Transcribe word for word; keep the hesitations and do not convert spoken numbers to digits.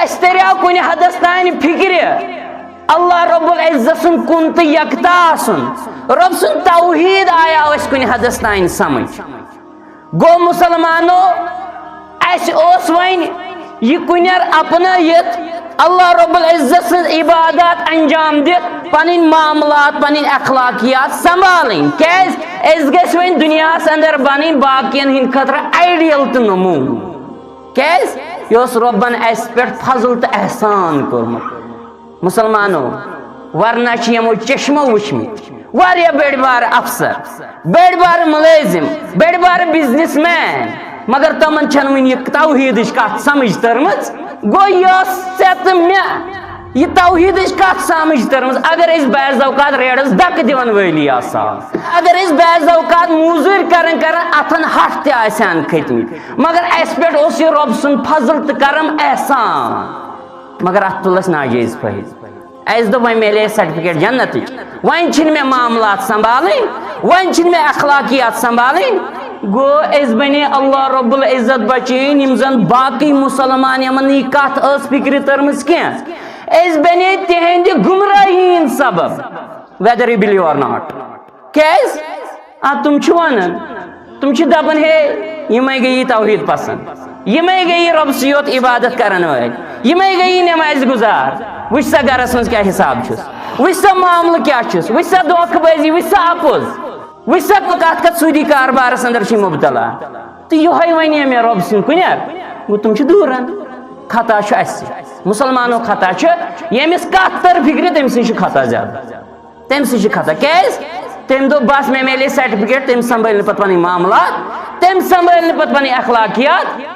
اَسہِ تریو کُنہِ حدس تانۍ فِکرِ اللہ رب العزت سُنٛد کُن تہٕ یکتا آسُن۔ رب سُنٛد توحیٖد آیاو اَسہِ کُنہِ حدس تانۍ سمجھ۔ گوٚو مسلمانو، اَسہِ اوس وۄنۍ یہِ کُنٮ۪ر اپنٲیِتھ، اللہ رب العزت سٕنٛز عبادات انجام دِتھ، پنٕنۍ معاملات، پنٕنۍ اخلاقیات سنبھالٕنۍ۔ کیازِ؟ أسۍ گٔژھۍ وۄنۍ دُنیاہس اندر بنٕنۍ باقین ہٕنٛدِ خٲطرٕ ideal تہٕ نموٗنہٕ۔ کیازِ؟ یہِ اوس رۄبن اَسہِ پٮ۪ٹھ فضل تہٕ احسان کوٚرمُت۔ مسلمانو، ورنہ چھِ یِمو چشمو وٕچھمٕتۍ واریاہ بٔڑۍ بارٕ افسر، بٔڑۍ بارٕ مُلٲزِم، بٔڑۍ بارٕ business man، مگر تِمن چھنہٕ وُنہِ یہِ توحیٖدٕچ کتھ سمجھ تٔرمٕژ۔ گوٚو، یۄس ژےٚ تہٕ مےٚ یہِ توحیٖدٕچ کتھ سمجھ تٔرمٕژ، اگر أسۍ بعض اوقات ریڈس دکہٕ دِوان وٲلی آسہٕ ہاو، اگر أسۍ بعض اوقات موٚزوٗرۍ کران کران اتھن ہٹھ تہِ آسہِ ہن کھٔتمٕتۍ، مگر اسہِ پٮ۪ٹھ اوس یہِ رۄب سُنٛد فضل تہٕ کرم، احسان۔ مگر اتھ تُل اسہِ ناجٲیز فٲیدٕ۔ اسہِ دوٚپ، وۄنۍ میلے اسہِ certificate جنتٕچ، وۄنۍ چھِنہٕ مےٚ معاملات سنبھالٕنۍ، وۄنۍ چھِنہٕ مےٚ اخلاقیات سنبھالٕنۍ۔ گوٚو، أسۍ بنے اللہ رب العزت بچٲوِن، یِم زن باقٕے مسلمان، یِمن نہٕ یہِ کتھ ٲس فکرِ تٔرمٕژ کینٛہہ، أسۍ بنے تِہنٛدِ گمراہی ہٕنٛدۍ سبب، whether you believe or not۔ کیازِ؟ آ، تِم چھِ ونان، تِم چھِ دپان، ہے، یِمے گٔیی توحیٖد پسند، یِمے گٔیی رۄبسٕے یوت عبادت کرن وٲلۍ، یِمے گٔیی نمازِ گُزار۔ وٕچھ سا گرس منٛز کیٛاہ حساب چھُس، وٕچھ سا معاملہٕ کیٛاہ چھُس، وٕچھ سا دھوکہٕ بٲزی، وٕچھ سا اپُز، وٕچھ سا کتھ کتھ سوٗدی کاربارس اندر چھِ مبتلا۔ تہٕ یِہوٚے ونے مےٚ رۄب سُنٛد کُنٮ۪ر۔ گوٚو، تِم چھِ دوٗرن۔ خطا چھُ اسہِ۔ مسلمانو خطا چھُ، ییٚمِس کتھ تر فکرِ، تٔمۍ سٕے چھُ خطا زیادٕ۔ تٔمۍ سٕے چھُ خطا۔ کیازِ؟ تٔمۍ دوٚپ، بس، مےٚ میلے certificate، تٔمۍ سنبھٲلۍ نہٕ پتہٕ پنٕنۍ معاملات، تٔمۍ سنبھٲلۍ نہٕ پتہٕ پنٕنۍ اخلاقیات۔